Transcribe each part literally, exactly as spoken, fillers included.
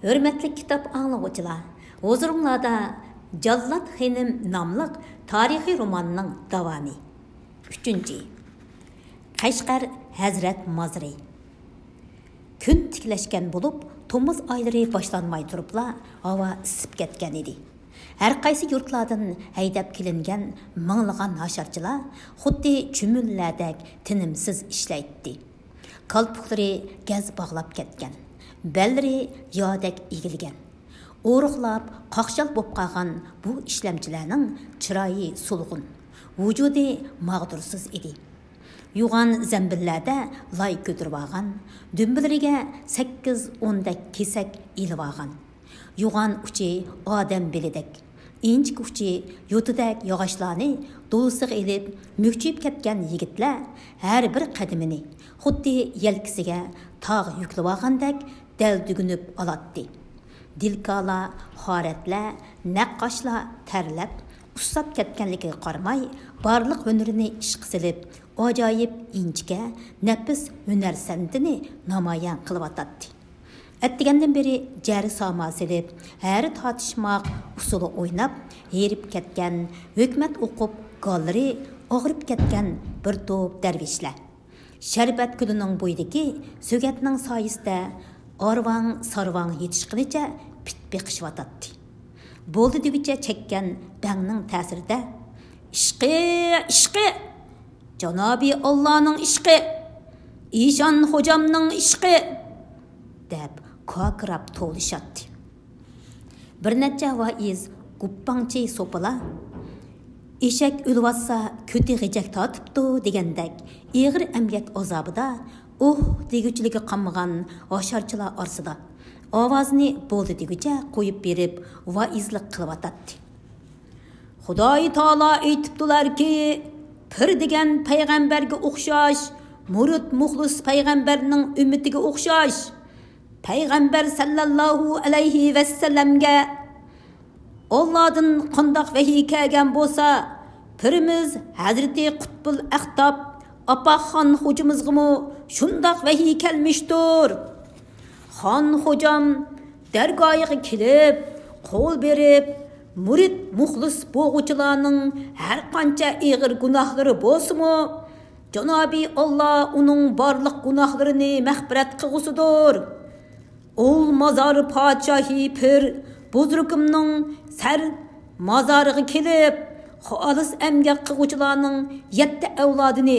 ھۆرمەتلىك كىتاب ئاڭلىغۇچىلار، ھۇزۇرۇڭلاردا جاللات خېنىم ناملىق تارىخىي روماننىڭ داۋامى. ئۈچىنچى، قەشقەر ھەزرەت مازىرى. كۈن تىكلەشكەن بولۇپ، تومۇز ئايلىرى باشلانماي تۇرۇپلا ھاۋا ئىسسىپ كەتكەن ئىدى. ھەر قايسى يۇرتلاردىن ھەيدەپ كېلىنگەن مىڭلىغان ھاشارچىلار خۇددى چۈمۈلىلەردەك تىنىمسىز ئىشلەيتتى. كالپۇكلىرى گەز باغلاپ كەتكەن، بەللىرى يادەك ئېگىلگەن. ئورۇقلاپ، قاقشال بولۇپ قالغان بۇ ئىشلەمچىلەرنىڭ چىرايى سولغۇن، ۋۇجۇدى ماغدۇرسىز ئىدى. يوغان زەمبىللەردە لاي كۆتۈرۈۋالغان، دۈمبىلىرىگە سەككىز ئوندەك كېسەك ئېلىۋالغان. يوغان ئۇچى ئادەم بېلىدەك، ئىنچىكە ئۇچى يوتىدەك ياغاچلارنى دولىسىغا ئېلىپ مۈكچىيىپ كەتكەن يىگىتلەر ھەر بىر قەدىمىنى خۇددى يەلكىسىگە تاغ يۈكلىۋالغاندەك دەلدۈگۈنۈپ ئالاتتى. دىلكالار، خارەتلەر، نەققاشلار تەرلەپ، ئۇسساپ كەتكەنلىكىگە قارىماي، بارلىق ھۈنىرىنى ئىشقا سېلىپ، ئاجايىپ ئىنچىكە، نەپىس ھۈنەر سەنئىتىنى نامايان قىلىۋاتاتتى. ئەتىگەندىن بېرى جەرى ساما سېلىپ، ھەرە تارتىشماق ئۇسسۇلى ئويناپ، ھېرىپ كەتكەن، ھۆكمەت ئوقۇپ گاللىرى ئاغرىپ كەتكەن بىر توپ دەرۋىشلەر. شەربەت كۆلىنىڭ بويىدىكى سۆگەتنىڭ سايىسىدە ئارۋاڭ سارۋاڭ يېتىشقىنىچە پىت بېقىشىۋاتاتتى. بولدى دېگۈچە چەككەن بەڭنىڭ تەسىرىدە، «ئىشقى، ئىشقى! جانابىي ئاللانىڭ ئىشقى! ئىشان خوجامنىڭ ئىشقى!» دەپ كاكىراپ توۋلىشاتتى. بىر نەچچە ۋائىز گۇپپاڭچى سوپىلار، «ئېشەك ئۆلۈۋاتسا، كۆتى غىجەك تارتىپتۇ» دېگەندەك ئېغىر ئەمگەك ئازابىدا ئۇھ دېگۈچىلىكى قالمىغان ھاشارچىلار ئارىسىدا ئاۋازىنى بولدى دېگۈچە قويۇپ بېرىپ ۋائىزلىق قىلىۋاتاتتى. خۇدايى تائالا ئېيتىپتۇلاركى، پىر دېگەن پەيغەمبەرگە ئوخشاش، مۇرىت مۇخلىس پەيغەمبەرنىڭ ئۈممىتىگە ئوخشاش. پەيغەمبەر سەللەللاھۇ ئەلەيھى ۋەسسەلەمگە ئاللادىن قانداق ۋەھىي كەلگەن بولسا، پىرىمىز ھەزرىتى قۇتبۇل ئەختاب ئاپاقخان خوجىمىزغىمۇ شۇنداق ۋەھىي كەلمىشتۇر. خان خوجام دەرگاھىغا كېلىپ، قول بېرىپ، مۇرىت مۇخلىس بولغۇچىلارنىڭ ھەر قانچە ئېغىر گۇناھلىرى بولسىمۇ، جانابىي ئاللا ئۇنىڭ بارلىق گۇناھلىرىنى مەغپىرەت قىلغۇسىدۇر. ئۇل مازار پادىشاھى پىر بۇزرۇكۇمنىڭ سەر مازارىغا كېلىپ، خالىس ئەمگەك قىلغۇچىلارنىڭ يەتتە ئەۋلادىنى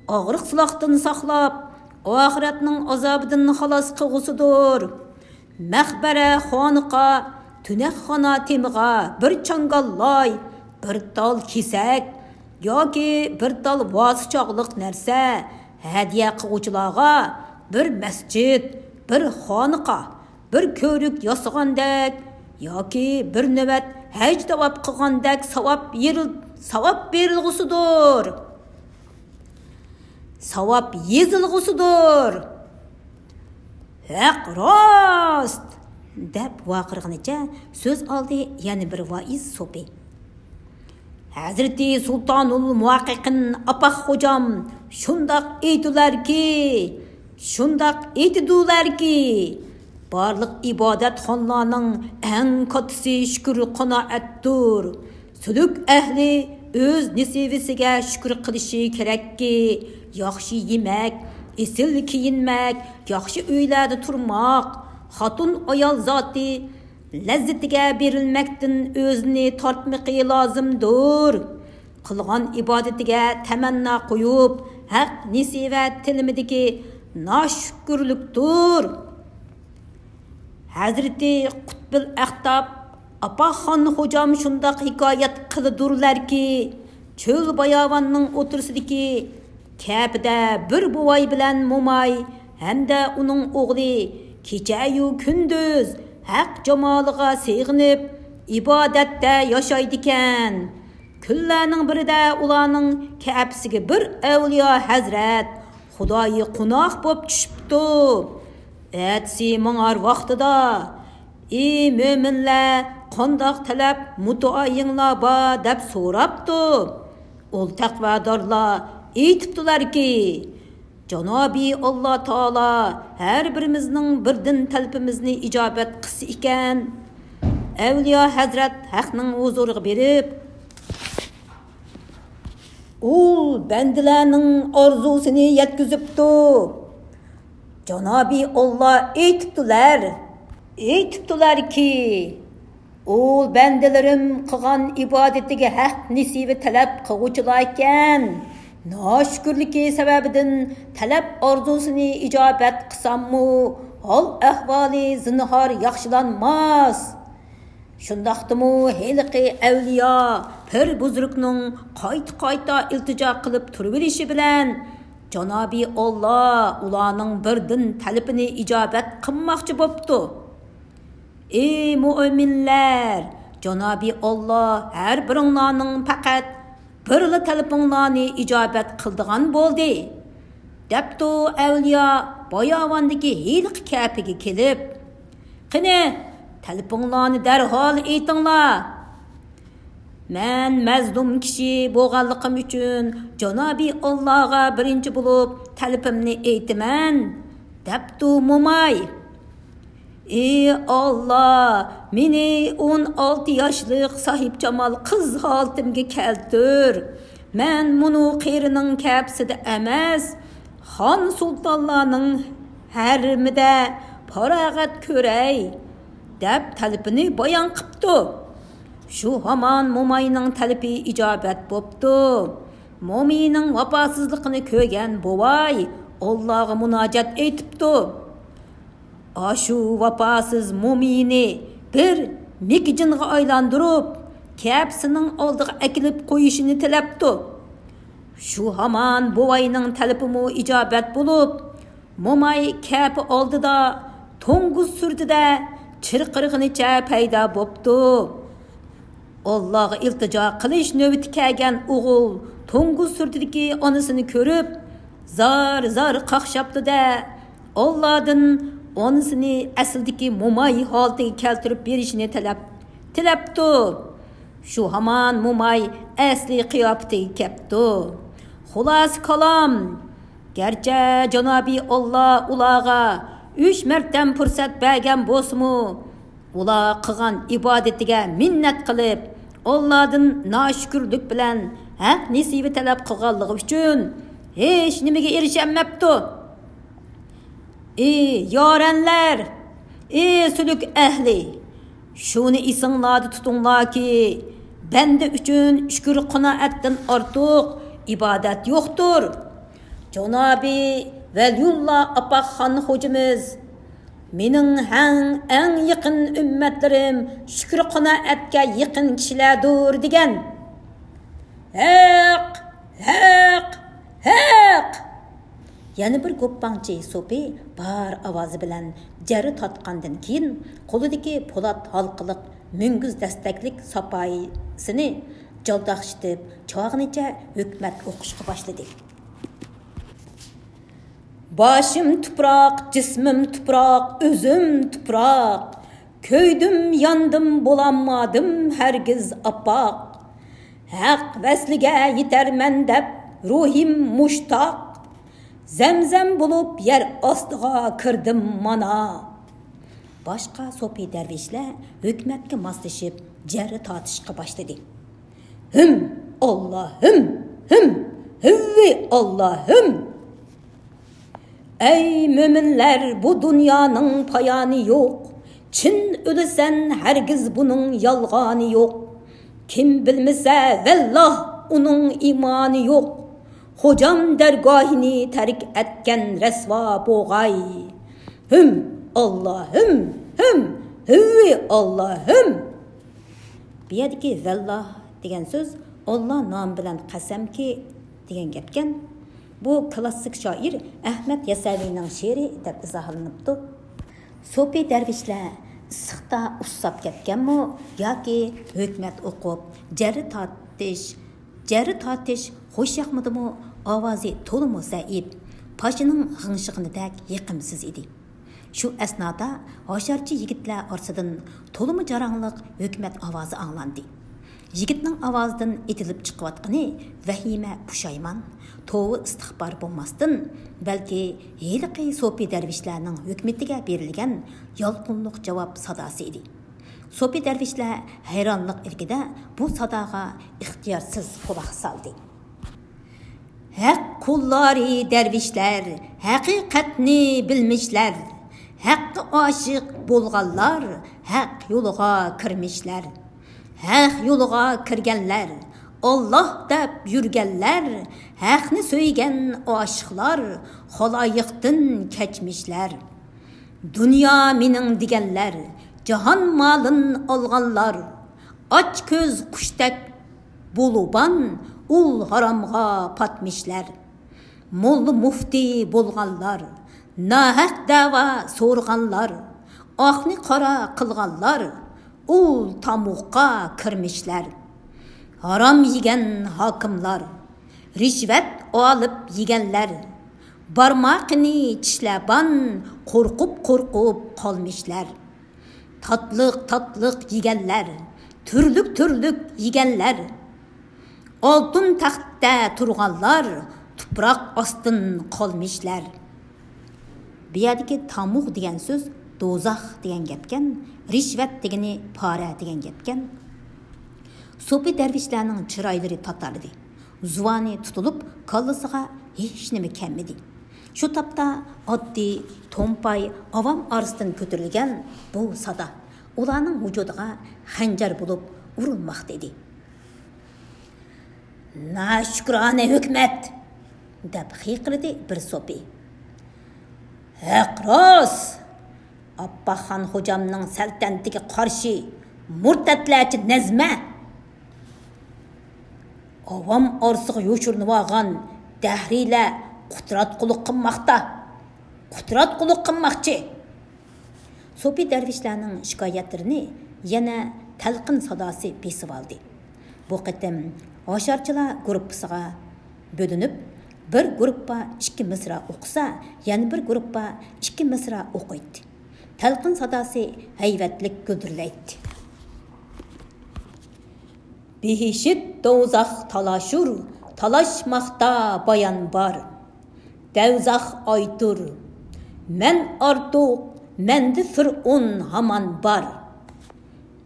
ئاغرىق-سۇلاقتىن ساقلاپ، ئاخىرەتنىڭ ئازابىدىن خالاس قىلغۇسىدۇر. مەقبەرە، خانىقا، تۈنەكخانا تېمىغا بىر چاڭگال لاي، بىر تال كېسەك ياكى بىر تال ۋاسا چاغلىق نەرسە ھەدىيە قىلغۇچىلارغا بىر مەسچىت، بىر خانىقا، بىر كۆۋرۈك ياسىغاندەك ياكى بىر نۆۋەت ھەج تاۋاپ قىلغاندەك ساۋاب يېرىل-، ساۋاب بېرىلغۇسىدۇر. ساۋاب يېزىلغۇسىدۇر. ھەق راست! دەپ ۋارقىرىغىنىچە سۆز ئالدى يەنە بىر ۋائىز سوپى. ھەزرىتى سۇلتانۇل مۇھەققىقىن ئاپاق خوجام شۇنداق ئېيتۇلاركى، شۇنداق ئېيتىدۇلاركى، بارلىق ئىبادەتخانىلارنىڭ ئەڭ كاتتىسى شۈكۈر قانائەتتۇر. سۈلۈك ئەھلى ئۆز نېسىۋىسىگە شۈكۈر قىلىشى كېرەككى، ياخشى يېمەك، ئېسىل كىيىنمەك، ياخشى ئۆيلەردە تۇرماق، خوتۇن-ئايال زاتى لەززىتىگە بېرىلمەكتىن ئۆزىنى تارتمىقى لازىمدۇر. قىلغان ئىبادىتىگە تەمەننا قويۇپ، ھەق نېسىۋە تىلىمىدىكى ناشۈكۈرلۈكتۇر. ھەزرىتى قۇتبۇل ئەختاب ئاپاخان خوجام شۇنداق ھېكايەت قىلىدۇرلەركى، چۆل باياۋاننىڭ ئوتتۇرىسىدىكى كەپىدە بىر بوۋاي بىلەن موماي ھەمدە ئۇنىڭ ئوغلى كېچەيۇ كۈندۈز ھەق جامالىغا سېغىنىپ، ئىبادەتتە ياشايدىكەن. كۈنلەرنىڭ بىرىدە ئۇلارنىڭ كەپىسىگە بىر ئەۋلىيا ھەزرەت خۇدايى قوناق بوپ چۈشۈپتۇ. ئەتىسى ماڭار ۋاقتىدا، «ئى مۆمىنلەر، قانداق تەلەپ مۇتائىڭلار بار؟» دەپ سوراپتۇ. ئۇل تەقۋادارلار ئېيتىپتۇلاركى، جانابى ئاللا تائالا ھەر بىرىمىزنىڭ بىردىن تەلىپىمىزنى ئىجابەت قىلسا ئىكەن. ئەۋلىيا ھەزرەت ھەقنىڭ ھۇزۇرىغا بېرىپ، ئۇل بەندىلەرنىڭ ئارزۇسىنى يەتكۈزۈپتۇ. جانابى ئاللا ئېيتىپتۇلار، ئېيتىپتۇلاركى، ئۇل بەندىلىرىم قىلغان ئىبادىتىگە ھەق نېسىۋە تەلەپ قىلغۇچىلاركەن، ناشۈكۈرلۈكى سەۋەبىدىن تەلەپ ئارزۇسىنى ئىجابەت قىلساممۇ، ھال ئەھۋالى زىنھار ياخشىلانماس. شۇنداقتىمۇ ھېلىقى ئەۋلىيا پىر بۇزرۇكنىڭ قايتا-قايتا ئىلتىجا قىلىپ تۇرۇۋېلىشى بىلەن، جانابى ئاللا ئۇلارنىڭ بىردىن تەلىپىنى ئىجابەت قىلماقچى بوپتۇ. ئى مۆمىنلەر، جانابى ئاللا ھەر بىرىڭلارنىڭ پەقەت بىرلا تەلىپىڭلارنى ئىجابەت قىلىدىغان بولدى، دەپتۇ ئەۋلىيا باياۋاندىكى ھېلىقى كەپىگە كېلىپ. قېنى، تەلىپىڭلارنى دەرھال ئېيتىڭلار. مەن مەزلۇم كىشى بولغانلىقىم ئۈچۈن جانابى ئاللاغا بىرىنچى بولۇپ تەلىپىمنى ئېيتىمەن، دەپتۇ موماي. ئى ئاللا، مېنى ئون ئالتە ياشلىق ساھىبجامال قىز ھالىتىمگە كەلتۈر. مەن مۇنۇ قېرىنىڭ كەپىسىدە ئەمەس، خان سۇلتانلارنىڭ ھەرىمىدە پاراغەت كۆرەي، دەپ تەلىپىنى بايان قىپتۇ. شۇ ھامان موماينىڭ تەلىپى ئىجابەت بوپتۇ. مومىينىڭ ۋاپاسىزلىقىنى كۆرگەن بوۋاي ئاللاغا مۇناجات ئېيتىپتۇ. ئاشۇ ۋاپاسىز مومىينى بىر مېكىجىنغا ئايلاندۇرۇپ، كەپىسىنىڭ ئالدىغا ئەكېلىپ قويۇشىنى تىلەپتۇ. شۇ ھامان بوۋاينىڭ تەلىپىمۇ ئىجابەت بولۇپ، موماي كەپە ئالدىدا توڭگۇز سۈرىتىدە چىرقىرىغىنىچە پەيدا بوپتۇ. ئاللاغا ئىلتىجا قىلىش نۆۋىتى كەلگەن ئوغۇل توڭگۇز سۈرىتىدىكى ئانىسىنى كۆرۈپ، زار-زار قاقشاپتۇ-دە، ئاللادىن ئانىسىنى ئەسلىدىكى موماي ھالىتىگە كەلتۈرۈپ بېرىشىنى تەلەپ، تىلەپتۇ. شۇ ھامان موماي ئەسلى قىياپىتىگە كەپتۇ. خۇلاسە كالام، گەرچە جانابى ئاللا ئۇلارغا ئۈچ مەرتەم پۇرسەت بەرگەن بولسىمۇ، ئۇلار قىلغان ئىبادىتىگە مىننەت قىلىپ، ئاللادىن ناشۈكۈرلۈك بىلەن ھەق نېسىۋە تەلەپ قىلغانلىقى ئۈچۈن ھېچ نېمىگە ئېرىشەلمەپتۇ. ئى يارەنلەر، ئى سۈلۈك ئەھلى، شۇنى ئېسىڭلاردا تۇتۇڭلاركى، بەندە ئۈچۈن شۈكۈر قانائەتتىن ئارتۇق ئىبادەت يوقتۇر. جانابى ۋەلىيۇللا ئاپاق خان خوجىمىز، مېنىڭ ھەڭ ئەڭ يېقىن ئۈممەتلىرىم شۈكۈر قانائەتكە يېقىن كىشىلەردۇر دېگەن. ھەق! ھەق! ھەق! يەنە بىر گوپپاڭچى سوپى بار ئاۋازى بىلەن جەررە تارتقاندىن كېيىن، قولىدىكى پولات ھالقىلىق مۈڭگۈز دەستەكلىك ساپايىسىنى جالداقشىتىپ، چاغىنىچە ھۆكمەت ئوقۇشقا باشلىدى. باشىم تۇپراق، جىسمىم تۇپراق، ئۆزۈم تۇپراق. كۆيدۈم، ياندىم، بولالمادىم ھەرگىز ئاپئاق. ھەق ۋەسلىگە يېتەرمەن دەپ روھىم مۇشتاق. زەمزەم بولۇپ يەر ئاستىغا كىردىم مانا. باشقا سوپى دەرۋىشلەر ھۆكمەتكە ماسلىشىپ جەررە تارتىشقا باشلىدى. ھىم، ئاللا، ھىم، ھىم، ھىۋۋى، ئاللا، ھىم. ئەي مۆمىنلەر، بۇ دۇنيانىڭ پايانى يوق. چىن ئۆلىسەن، ھەرگىز بۇنىڭ يالغانى يوق. كىم بىلمىسە، ۋەللاھ، ئۇنىڭ ئىمانى يوق. خوجام دەرگاھىنى تەرك ئەتكەن رەسۋا بوغاي. ھىم، ئاللا، ھىم، ھىم، ھىۋۋى، ئاللا، ھىم. بۇ يەردىكى ۋەللاھ دېگەن سۆز ئاللا نامى بىلەن قەسەمكى دېگەن گەپكەن. بۇ كلاسسىك شائىر ئەھمەد يەسەۋىنىڭ شېئىرى دەپ ئىزاھلىنىپتۇ. سوپى دەرۋىشلەر ئىسسىقتا ئۇسساپ كەتكەنمۇ ياكى ھۆكمەت ئوقۇپ جەررە تارتىش، جەررە تارتىش خۇشياقمىدىمۇ، ئاۋازى تولىمۇ زەئىپ، پاشىنىڭ غىڭشىغىنىدەك يېقىمسىز ئىدى. شۇ ئەسنادا ھاشارچى يىگىتلەر ئارىسىدىن تولىمۇ جاراڭلىق ھۆكمەت ئاۋازى ئاڭلاندى. يىگىتنىڭ ئاۋازىدىن ئېتىلىپ چىقىۋاتقىنى ۋەھىمە، پۇشايمان، توۋا، ئىستىغپار بولماستىن، بەلكى ھېلىقى سوپى دەرۋىشلەرنىڭ ھۆكۈمىتىگە بېرىلگەن يالقۇنلۇق جاۋاب ساداسى ئىدى. سوپى دەرۋىشلەر ھەيرانلىق ئىلكىدە بۇ ساداغا ئىختىيارسىز قۇلاق سالدى. ھەق قۇللارى دەرۋىشلەر، ھەقىقەتنى بىلمىشلەر، ھەققە ئاشىق بولغانلار ھەق يولىغا كىرمىشلەر. ھەق يولىغا كىرگەنلەر، ئاللاھ دەپ يۈرگەنلەر، ھەقنى سۆيگەن ئاشىقلار خالايىقتىن كەچمىشلەر. دۇنيا مېنىڭ دېگەنلەر، جاھان مالىن ئالغانلار، ئاچ كۆز قۇشتەك بولۇبان ئۇل ھارامغا پاتمىشلەر. موللا مۇفتى بولغانلار، ناھەق دەۋا سورىغانلار، ئاقنى قارا قىلغانلار ئۇل تامۇققا كىرمىشلەر. ھارام يېگەن ھاكىملار، رىشۋەت ئالىپ يېگەنلەر، بارماقىنى چىشلەبان قورقۇپ قورقۇپ قالمىشلەر. تاتلىق تاتلىق يېگەنلەر، تۈرلۈك تۈرلۈك يېگەنلەر، ئالتۇن تەختتە تۇرغانلار تۇپراق ئاستىن قالمىشلەر. بۇ يەردىكى تامۇق دېگەن سۆز دوزاخ دېگەن گەپكەن، رىشۋەت دېگىنى پارە دېگەن گەپكەن. سوپى دەرۋىشلەرنىڭ چىرايلىرى تاتارلىدى. زۇۋانى تۇتۇلۇپ، كاللىسىغا ھېچنېمە كەلمىدى. شۇ تاپتا ئاددىي، تومپاي، ئاۋام ئارىسىدىن كۆتۈرۈلگەن بۇ سادا ئۇلارنىڭ ۋۇجۇدىغا خەنجەر بولۇپ ئۇرۇلماقتا ئىدى. «ناشۈكرانە ھۆكۈمەت!» دەپ قىيقىردى بىر سوپى. «ھەق راست! ئاپپاقخان خوجامنىڭ سەلتەنىتىگە قارشى مۇرتەتلەرچە نەزمە! ئاۋام ئارىسىغا يوشۇرۇنۇۋالغان دەھرىيلەر قۇتراتقۇلۇق قىلماقتا! قۇتراتقۇلۇق قىلماقچى!» سوپى دەرۋىشلەرنىڭ شىكايەتلىرىنى يەنە تەلقىن ساداسى بېسىۋالدى. بۇ قېتىم ھاشارچىلار گۇرۇپپىسىغا بۆلۈنۈپ، بىر گۇرۇپپا ئىككى مىسرا ئوقۇسا، يەنە بىر گۇرۇپپا ئىككى مىسرا ئوقۇيتتى. تەلقىن ساداسى ھەيۋەتلىك گۈلدۈرلەيتتى. بېھىشت دوزاخ تالاشۇر، تالاشماقتا بايان بار. دەۋزاخ ئايتۇر، مەن ئارتۇق، مەندە فىرئون ھامان بار.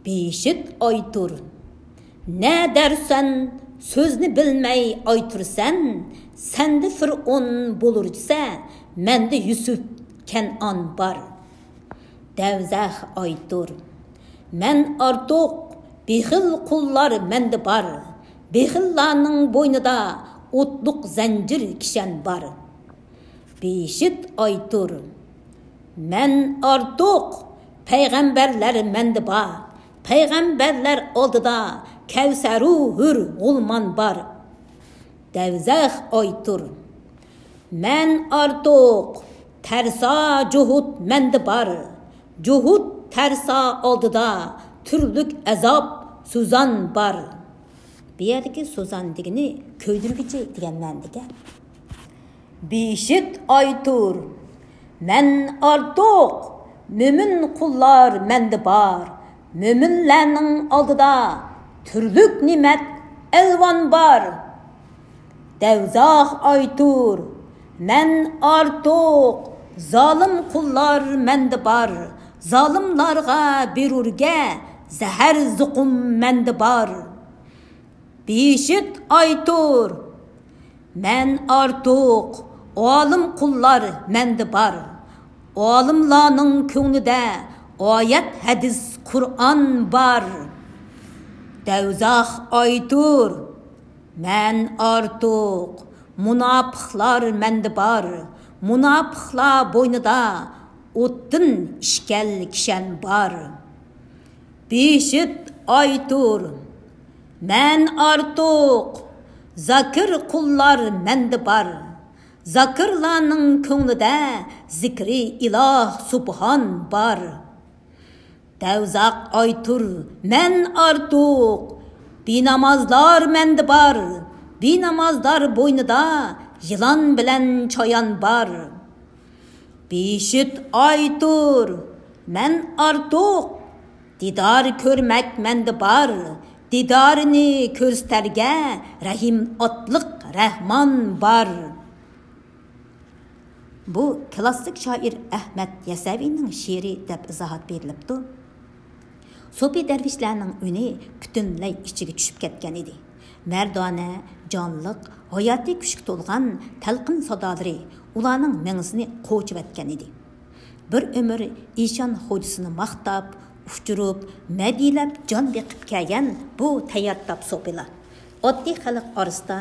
بېھىشت ئايتۇر، نە دەرسەن، سۆزنى بىلمەي ئايتۇرسەن، سەندە فىرئون بولۇرچە، مەندە يۈسۈپ، كەنئان بار. دەۋزەخ ئايتۇر، مەن ئارتۇق، بېخىل قۇللار مەندە بار، بېخىللارنىڭ بوينىدا ئوتلۇق زەنجىر كىشەن بار. بېھىشت ئايتۇر، مەن ئارتۇق، پەيغەمبەرلەر مەندە بار، پەيغەمبەرلەر ئالدىدا كەۋسەرۇ ھۆر غۇلمان بار. دەۋزەخ ئايتۇر، مەن ئارتۇق، تەرسا جۇھۇت مەندە بار، جۇھۇت تەرسا ئالدىدا تۈرلۈك ئەزاب سۇزان بار. بۇ يەردىكى سۇزان دېگىنى كۆيدۈرگۈچى دېگەن مەنىدىكەن. بېھىشت ئايتۇر، مەن ئارتۇق، مۆمىن قۇللار مەندە بار، مۆمىنلەرنىڭ ئالدىدا تۈرلۈك نېمەت ئەلۋان بار. دەۋزاخ ئايتۇر، مەن ئارتۇق، زالىم قۇللار مەندە بار، زالىملارغا بېرۇرگە زەھەر زۇقۇم مەندە بار. بېھىشت ئايتۇر، مەن ئارتۇق، ئالىم قۇللار مەندە بار، ئالىملارنىڭ كۆڭلىدە ئايەت، ھەدىس، قۇرئان بار. دەۋزاخ ئايتۇر، مەن ئارتۇق، مۇناپىقلار مەندە بار، مۇناپىقلار بوينىدا ئوتتىن ئىشكەل كىشەن بار. بېھىشت ئايتۇر، مەن ئارتۇق، زاكىر قۇللار مەندە بار، زاكىرلارنىڭ كۆڭلىدە زىكرى ئىلاھ سۇبھان بار. دەۋزاخ ئايتۇر، مەن ئارتۇق، بىنامازلار مەندە بار، بىنامازلار بوينىدا يىلان بىلەن چايان بار. بېھىشت ئايتۇر، مەن ئارتۇق، دىدار كۆرمەك مەندە بار، دىدارىنى كۆرسىتەرگە رەھىم ئاتلىق رەھمان بار. بۇ كلاسسىك شائىر ئەھمەد يەسەۋىنىڭ شېئىرى دەپ ئىزاھات بېرىلىپتۇ. سوپى دەرۋىشلەرنىڭ ئۈنى پۈتۈنلەي ئىچىگە چۈشۈپ كەتكەن ئىدى. مەردانە، جانلىق، ھاياتىي كۈچكە تولغان تەلقىن سادالىرى ئۇلارنىڭ مېڭىسىنى قوچۇۋەتكەن ئىدى. بىر ئۆمۈر ئىشان خوجىسىنى ماختاپ، ئۇچۇرۇپ، مەدھىيەلەپ جان بېقىپ كەلگەن بۇ تەييارتاپ سوپىلار ئاددىي خەلق ئارىسىدا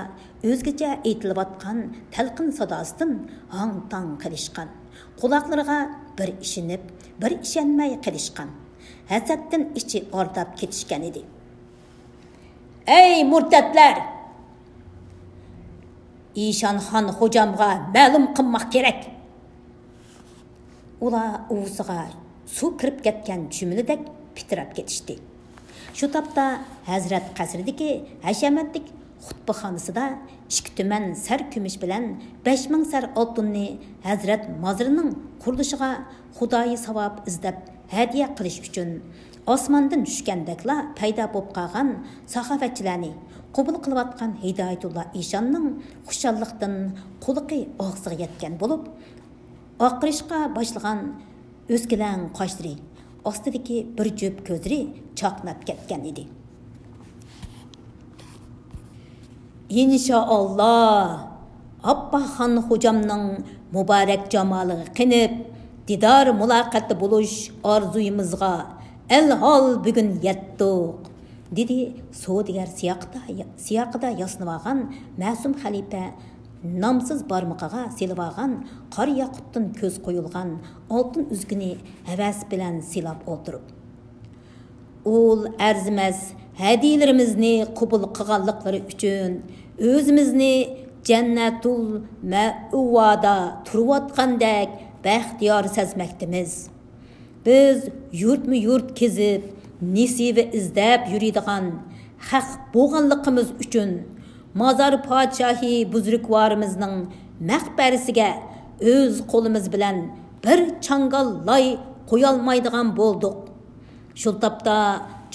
ئۆزگىچە ئېيتىلىۋاتقان تەلقىن ساداسىدىن ھاڭ-تاڭ قېلىشقان، قۇلاقلىرىغا بىر ئىشىنىپ، بىر ئىشەنمەي قېلىشقان، ھەسەتتىن ئىچى ئارداپ كېتىشكەن ئىدى. ئەي مۇرتەتلەر! ئىشانخان خوجامغا مەلۇم قىلماق كېرەك! ئۇلار ئۇۋىسىغا سۇ كىرىپ كەتكەن چۈمۈلىدەك پىتىراپ كېتىشتى. شۇ تاپتا ھەزرەت قەسرىدىكى ھەشەمەتلىك خۇتبىخانىسىدا ئىككى تۈمەن سەر كۈمۈش بىلەن بەش مىڭ سەر ئالتۇننى ھەزرەت مازىرىنىڭ قۇرۇلۇشىغا خۇدايى ساۋاب ئىزدەپ ھەدىيە قىلىش ئۈچۈن ئاسماندىن چۈشكەندەكلا پەيدا بولۇپ قالغان ساخاۋەتچىلەرنى قوبۇل قىلىۋاتقان ھىدايەتۇللا ئىشاننىڭ خۇشاللىقتىن قۇلىقى ئاغزىغا يەتكەن بولۇپ، ئاقىرىشقا باشلىغان ئۆسكىلەڭ قاشلىرى، ئاستىدىكى بىر جۈپ كۆزلىرى چاقناپ كەتكەن ئىدى. ئىنشائاللا، ئاپپاخان خوجامنىڭ مۇبارەك جامالىغا قېنىپ، دىدار مۇلاقاتتا بولۇش ئارزۇيىمىزغا ئەلھال بۈگۈن يەتتۇق، دېدى سودىگەر سىياقىدا، سىياقىدا ياسىنىۋالغان مەسۇم خەلىپە نامسىز بارمىقىغا سېلىۋالغان قارا ياقۇتتىن كۆز قويۇلغان ئالتۇن ئۈزۈكىنى ھەۋەس بىلەن سىلاپ ئولتۇرۇپ. ئۇل ئەرزىمەس ھەدىيىلىرىمىزنى قوبۇل قىلغانلىقلىرى ئۈچۈن ئۆزىمىزنى جەننەتۇل مەئۋادا تۇرۇۋاتقاندەك بەختىيار سەزمەكتىمىز. بىز يۇرتمۇ يۇرت كېزىپ، نېسىۋە ئىزدەپ يۈرىدىغان خەق بولغانلىقىمىز ئۈچۈن، مازار پادىشاھى بۇزرۇكۋارىمىزنىڭ مەقبەرىسىگە ئۆز قولىمىز بىلەن بىر چاڭگال لاي قويالمايدىغان بولدۇق. شۇ تاپتا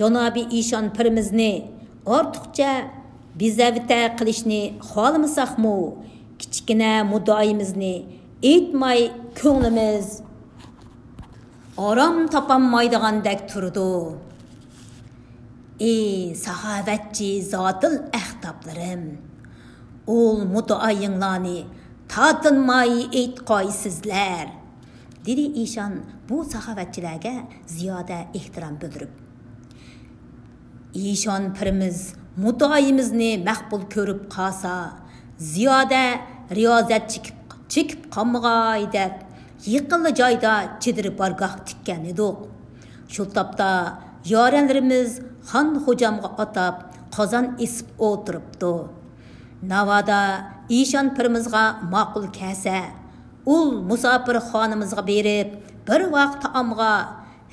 جانابىي ئىشان پىرىمىزنى ئارتۇقچە بېزەۋاتە قىلىشنى خالىمىساقمۇ، كىچىككىنە مۇددىئايىمىزنى ئېيتماي كۆڭلىمىز ئارام تاپالمايدىغاندەك تۇرىدۇ. ئى ساخاۋەتچى زاتىل ئەختاپلىرىم! ئۇل مۇددىئايىڭلارنى تارتىنماي ئېيتقايسىزلەر! دېدى ئىشان بۇ ساخاۋەتچىلەرگە زىيادە ئېھتىرام بىلدۈرۈپ. ئىشان پىرىمىز مۇددىئايىمىزنى مەقبۇل كۆرۈپ قالسا، زىيادە رىيازەت چېكىپ، چېكىپ قالمىغاي دەپ، يېقىنلا جايدا چېدىر بارگاھ تىككەن ئىدۇق. شۇ تاپتا يارەنلىرىمىز خان خوجامغا ئاتاپ قازان ئېسىپ ئولتۇرۇپتۇ. ناۋادا ئىشان پىرىمىزغا ماقۇل كەلسە، ئۇل مۇساپىرخانىمىزغا بېرىپ، بىر ۋاق تائامغا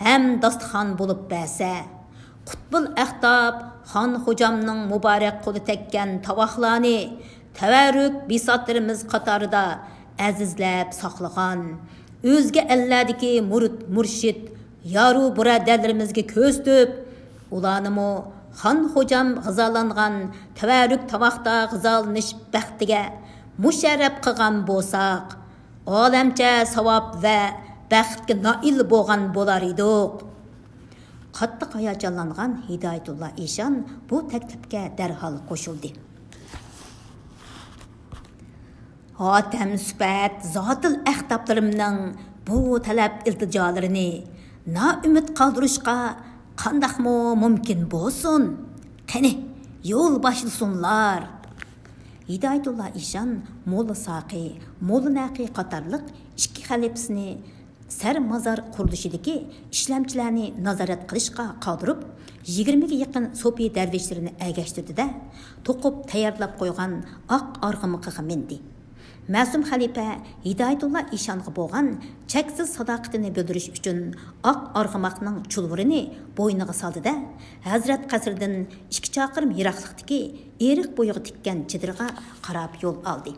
ھەم داستىخان بولۇپ بەرسە، قۇتبۇل ئەختاپ خان خوجامنىڭ مۇبارەك قولى تەگكەن تاۋاقلارنى تەۋەررۈك بىساتلىرىمىز قاتارىدا ئەزىزلەپ ساقلىغان، ئۆزگە ئەللەردىكى مۇرىت مۇرشىد، يارۇ بۇرادەرلىرىمىزگە كۆرسىتىپ، ئۇلارنىمۇ خان خوجام غىزالانغان تەۋەررۈك تاۋاقتا غىزالىنىش بەختىگە مۇشەررەپ قىلغان بولساق، ئالەمچە ساۋاب ۋە بەختكە نائىل بولغان بولار ئىدۇق. قاتتىق ھاياجانلانغان ھىدايەتۇللا ئىشان بۇ تەكلىپكە دەرھال قوشۇلدى. ھاتەم سۈپەت زاتىل ئەختاپلىرىمنىڭ بۇ تەلەپ ئىلتىجالىرىنى نائۈمىد قالدۇرۇشقا قانداقمۇ مۇمكىن بولسۇن؟ قېنى، يول باشلىسۇنلار! ھىدايەتۇللا ئىشان موللا ساقى، موللا نەقى قاتارلىق ئىككى خەلىپىسىنى سەر مازار قۇرۇلۇشىدىكى ئىشلەمچىلەرنى نازارەت قىلىشقا قالدۇرۇپ، يىگىرمىگە يېقىن سوپى دەرۋىشلىرىنى ئەگەشتۈردى-دە، توقۇپ تەييارلاپ قويغان ئاق ئارغىمىقىغا مىندى. مەسۇم خەلىپە ھىدايەتۇللا ئىشانغا بولغان چەكسىز ساداقىتىنى بىلدۈرۈش ئۈچۈن ئاق ئارغىماقنىڭ چۇلۋۇرىنى بوينىغا سالدى-دە، ھەزرەت قەسرىدىن ئىككى چاقىرىم يىراقلىقتىكى ئېرىق بويىغا تىككەن چېدىرغا قاراپ يول ئالدى.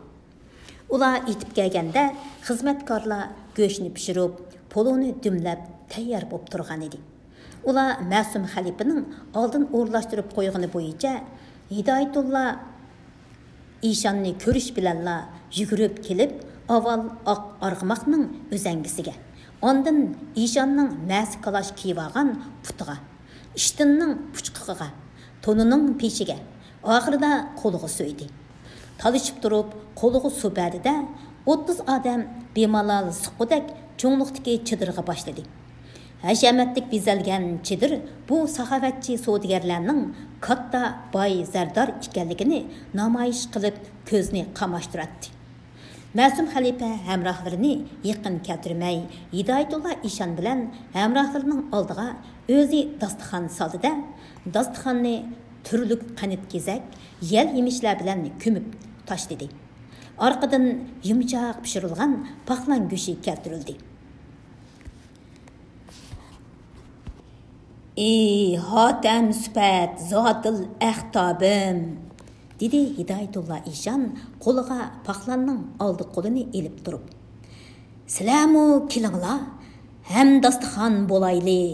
ئۇلار يېتىپ كەلگەندە، خىزمەتكارلار گۆشنى پىشۇرۇپ، پولۇنى دۈملەپ تەييار بولۇپ تۇرغانىدى. ئۇلار مەسۇم خەلىپىنىڭ ئالدىن ئورۇنلاشتۇرۇپ قويغىنى بويىچە ھىدايەتۇللا ئىشاننى كۆرۈش بىلەنلا يۈگۈرۈپ كېلىپ، ئاۋۋال ئاق ئارغىماقنىڭ ئۈزەڭگىسىگە، ئاندىن ئىشاننىڭ مەسە كالاش كىيىۋالغان پۇتىغا، ئىشتىننىڭ پۇچقىقىغا، تونىنىڭ پېشىگە، ئاخىرىدا قولىغا سۆيدى. تالىشىپ تۇرۇپ قولىغا سۇ بەردى-دە، ئوتتۇز ئادەم بىمالال سىققۇدەك چوڭلۇقتىكى چېدىرغا باشلىدى. ھەشەمەتلىك بېزەلگەن چېدىر بۇ ساخاۋەتچى سودىگەرلەرنىڭ كاتتا باي زەردار ئىكەنلىكىنى نامايىش قىلىپ، كۆزنى قاماشتۇراتتى. مەسۇم خەلىپە ھەمراھلىرىنى يېقىن كەلتۈرمەي، ھىدايەتۇللا ئىشان بىلەن ھەمراھلىرىنىڭ ئالدىغا ئۆزى داستىخان سالدى-دە، داستىخاننى تۈرلۈك قەنت-كېزەك، يەل-يېمىشلەر بىلەن كۆمۈپ تاشلىدى. ئارقىدىن يۇمشاق پىشۇرۇلغان پاقلان گۆشى كەلتۈرۈلدى. «ئى ھاتەم سۈپەت زاتىل ئەختابىم!» دېدى ھىدايەتۇللا ئىشان قولىغا پاقلاننىڭ ئالدى قولىنى ئېلىپ تۇرۇپ. «سىلەرمۇ كېلىڭلار، ھەم داستىخان بولايلى.»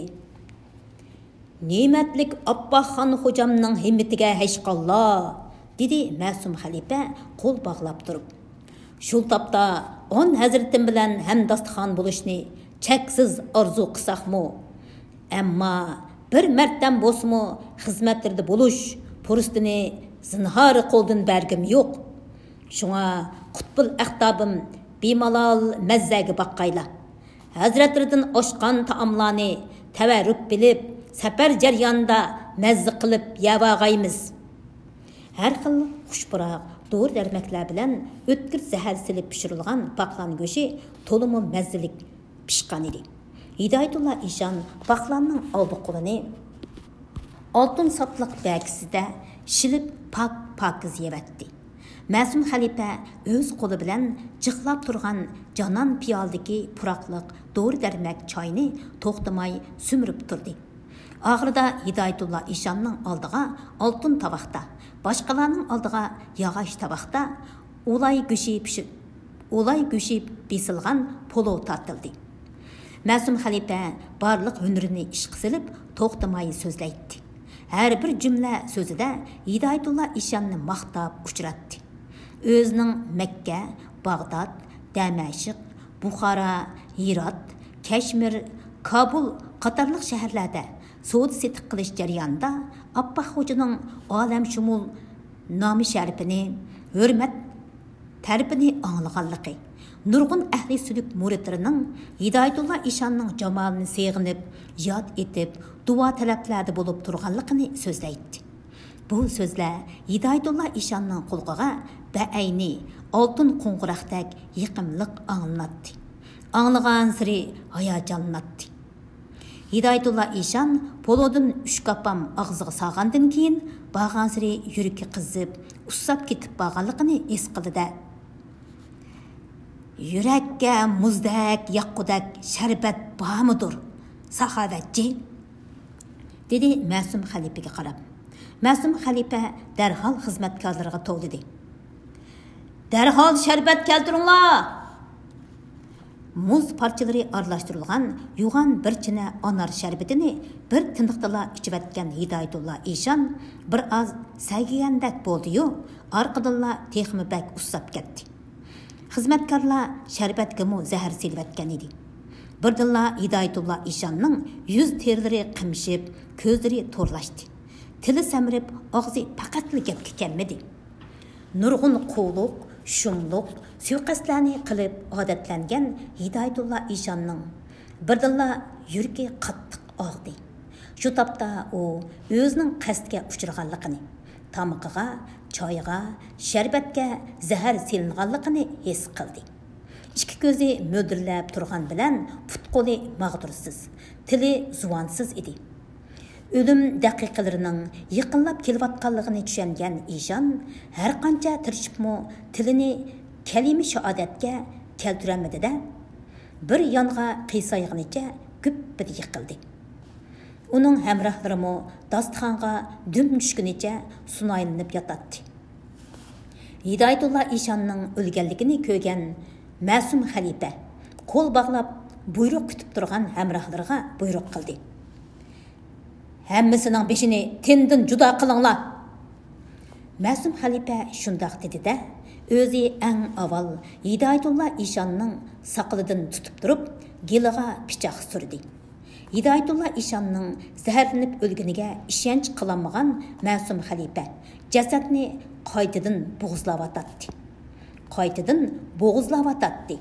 «نېمەتلىك ئاپپاقخان خوجامنىڭ ھىممىتىگە ھەشقاللا!» دېدى مەسۇم خەلىپە قول باغلاپ تۇرۇپ. «شۇ تاپتا ئون ھەزرىتىم بىلەن ھەم داستىخان بولۇشنى چەكسىز ئارزۇ قىلساقمۇ، ئەمما بىر مەرتەم بولسىمۇ خىزمەتلىرىدە بولۇش پۇرسىتىنى زىنھار قولدىن بەرگۈم يوق. شۇڭا قۇتبۇل ئەختابىم بىمالال مەززەگە باققايلا. ھەزرەتلىرىدىن ئاشقان تائاملارنى تەۋەررۈك بىلىپ، سەپەر جەريانىدا مەززە قىلىپ يەۋاغايمىز.» ھەر خىل خۇش پۇراق، دورا-دەرمەكلەر بىلەن ئۆتكۈر زەھەر سېلىپ پىشۇرۇلغان پاقلان گۆشى تولىمۇ مەززىلىك پىشقان ئىدى. ھىدايەتۇللا ئىشان پاقلاننىڭ ئالدى قولىنى ئالتۇن ساپلىق بەگىسىدە شىلىپ پاك-پاكىز يەۋەتتى. مەسۇم خەلىپە ئۆز قولى بىلەن جىقلاپ تۇرغان جانان پىيالىدىكى پۇراقلىق دورا-دەرمەك چاينى توختىماي سۈمۈرۈپ تۇردى. ئاخىرىدا ھىدايەتۇللا ئىشاننىڭ ئالدىغا ئالتۇن تاۋاقتا، باشقىلارنىڭ ئالدىغا ياغاچ تاۋاقتا ئۇلاي گۆشى پىشىپ، ئۇلاي گۆشى بېسىلغان پولۇ تارتىلدى. مەسۇم خەلىپە بارلىق ھۈنىرىنى ئىشقا سېلىپ، توختىماي سۆزلەيتتى. ھەر بىر جۈملە سۆزىدە ھىدايەتۇللا ئىشاننى ماختاپ ئۇچۇراتتى. ئۆزىنىڭ مەككە، باغداد، دەمەشق، بۇخارا، ھىرات، كەشمىر، كابۇل قاتارلىق شەھەرلەردە سودا-سېتىق قىلىش جەريانىدا ئاپپاق خوجىنىڭ ئالەمشۇمۇل نامى-شەرىپىنى، ھۆرمەت تەرىپىنى ئاڭلىغانلىقى، نۇرغۇن ئەھلى سۈلۈك مۇرىتلىرىنىڭ ھىدايەتۇللا ئىشاننىڭ جامالىنى سېغىنىپ، ياد ئېتىپ، دۇئا تەلەپلەردە بولۇپ تۇرغانلىقىنى سۆزلەيتتى. بۇ سۆزلەر ھىدايەتۇللا ئىشاننىڭ قۇلىقىغا بەئەينى ئالتۇن قوڭغۇراقتەك يېقىملىق ئاڭلىناتتى. ئاڭلىغانسېرى ھاياجانلىناتتى. ھىدايەتۇللا ئىشان پولۇدىن ئۈچ كاپام ئاغزىغا سالغاندىن كېيىن، بارغانسېرى يۈرىكى قىزىپ، ئۇسساپ كېتىپ بارغانلىقىنى ھېس قىلدى-دە، «يۈرەككە مۇزدەك ياققۇدەك شەربەت بارمىدۇر، ساخاۋەتچى؟» دېدى مەسۇم خەلىپىگە قاراپ. مەسۇم خەلىپە دەرھال خىزمەتكارلىرىغا توۋلىدى. «دەرھال شەربەت كەلتۈرۈڭلار!» مۇز پارچىلىرى ئارىلاشتۇرۇلغان يوغان بىر چىنە ئانار شەربىتىنى بىر تىنىقتىلا ئىچىۋەتكەن ھىدايەتۇللا ئىشان بىر ئاز سەگىگەندەك بولدى-يۇ، ئارقىدىنلا تېخىمۇ بەك ئۇسساپ كەتتى. خىزمەتكارلار شەربەتكىمۇ زەھەر سېلىۋەتكەن ئىدى. بىردىنلا ھىدايەتۇللا ئىشاننىڭ يۈز تېرىلىرى قىمشىپ، كۆزلىرى تورلاشتى. تىلى سەمرىپ، ئاغزى پەقەتلا گەپكە كەلمىدى. نۇرغۇن قۇۋلۇق، شۇملۇق، سۇيىقەستلەرنى قىلىپ ئادەتلەنگەن ھىدايەتۇللا ئىشاننىڭ بىردىنلا يۈرىكى قاتتىق ئاغدى. شۇ تاپتا ئۇ ئۆزىنىڭ قەستكە ئۇچرىغانلىقىنى، تامىقىغا، چايغا، شەربەتكە زەھەر سېلىنغانلىقىنى ھېس قىلدى. ئىككى كۆزى مۆلدۈرلەپ تۇرغان بىلەن پۇت-قولى ماغدۇرسىز، تىلى زۇۋانسىز ئىدى. ئۆلۈم دەقىقىلىرىنىڭ يېقىنلاپ كېلىۋاتقانلىقىنى چۈشەنگەن ئىشان ھەرقانچە تىرىشىپمۇ تىلىنى كەلىمە شاھادەتكە كەلتۈرەلمىدى-دە، بىر يانغا قىيسايغىنىچە گۈپپىدە يىقىلدى. ئۇنىڭ ھەمراھلىرىمۇ داستىخانغا دۈم چۈشكىنىچە سۇنايلىنىپ ياتاتتى. ھىدايەتۇللا ئىشاننىڭ ئۆلگەنلىكىنى كۆرگەن مەسۇم خەلىپە قول باغلاپ بۇيرۇق كۈتۈپ تۇرغان ھەمراھلىرىغا بۇيرۇق قىلدى. ھەممىسىنىڭ بېشىنى تېنىدىن جۇدا قىلىڭلار! مەسۇم خەلىپە شۇنداق دېدى-دە، ئۆزى ئەڭ ئاۋۋال ھىدايەتۇللا ئىشاننىڭ ساقىلىدىن تۇتۇپ تۇرۇپ، گېلىغا پىچاق سۈردى. ھىدايەتۇللا ئىشاننىڭ زەھەرلىنىپ ئۆلگىنىگە ئىشەنچ قىلالمىغان مەسۇم خەلىپە جەسەتنى قايتىدىن بوغۇزلاۋاتاتتى. قايتىدىن بوغۇزلاۋاتاتتى.